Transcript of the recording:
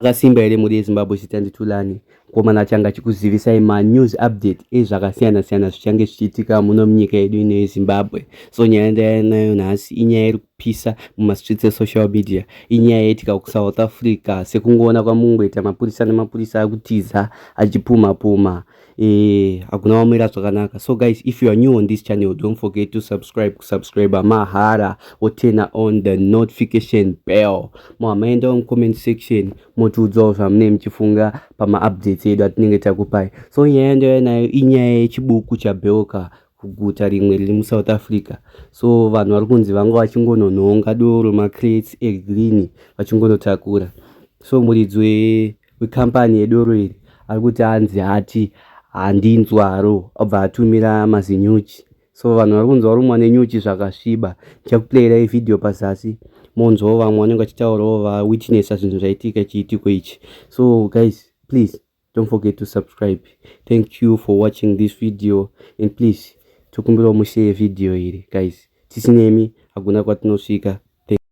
Akasimba here mhuri yeZimbabwe? Zita ndiTulani mukomana achange achikuzivisai manews update ezvakasiyana siyana zvichange zvichiitika muno munyika yedu ino yeZimbabwe. So nyaya ndayanayo nhasi inyaya iri kupisa mumastreets esocial media. Inyaya yaitika kuSouth Africa, sekungoona kwamungoita mapurisa nemapurisa akutiza achipuma puma. Hakuna wamira zvakanaka. So guys, if you are new on this channel, don't forget to subscribe. Kusubscribe mahara, woturn on the notification bell. Mohamaendawo mucomment section, motiudzawo zvamunenge muchifunga pamaupdates edu atinenge takupai. So nyaya ndouya nayo inyaya yechibuku chabheuka kuguta rimwe riri muSouth Africa. So vanhu vari kunzi vanga vachingononhonga doro, macrates egreen, vachingonotakura. So muridzi wekambani yedoro iri ari kuti anzi hati handinzwaro, abva atumira mazinyuchi. So vanhu vari kunzi varumwa nenyuchi zvakasviba. Ndichakuplayirai vhidhiyo pazasi, monzwawo vamwe vanenge vachitaurawo, vawitnessa zvinhu zvaitika, chiitiko ichi. So guys, please don't forget to subscribe. Thank you for watching this video and please tokumbirawo mushare vhidhiyo iri, guys. Tisinemi hakuna kwatinosvika.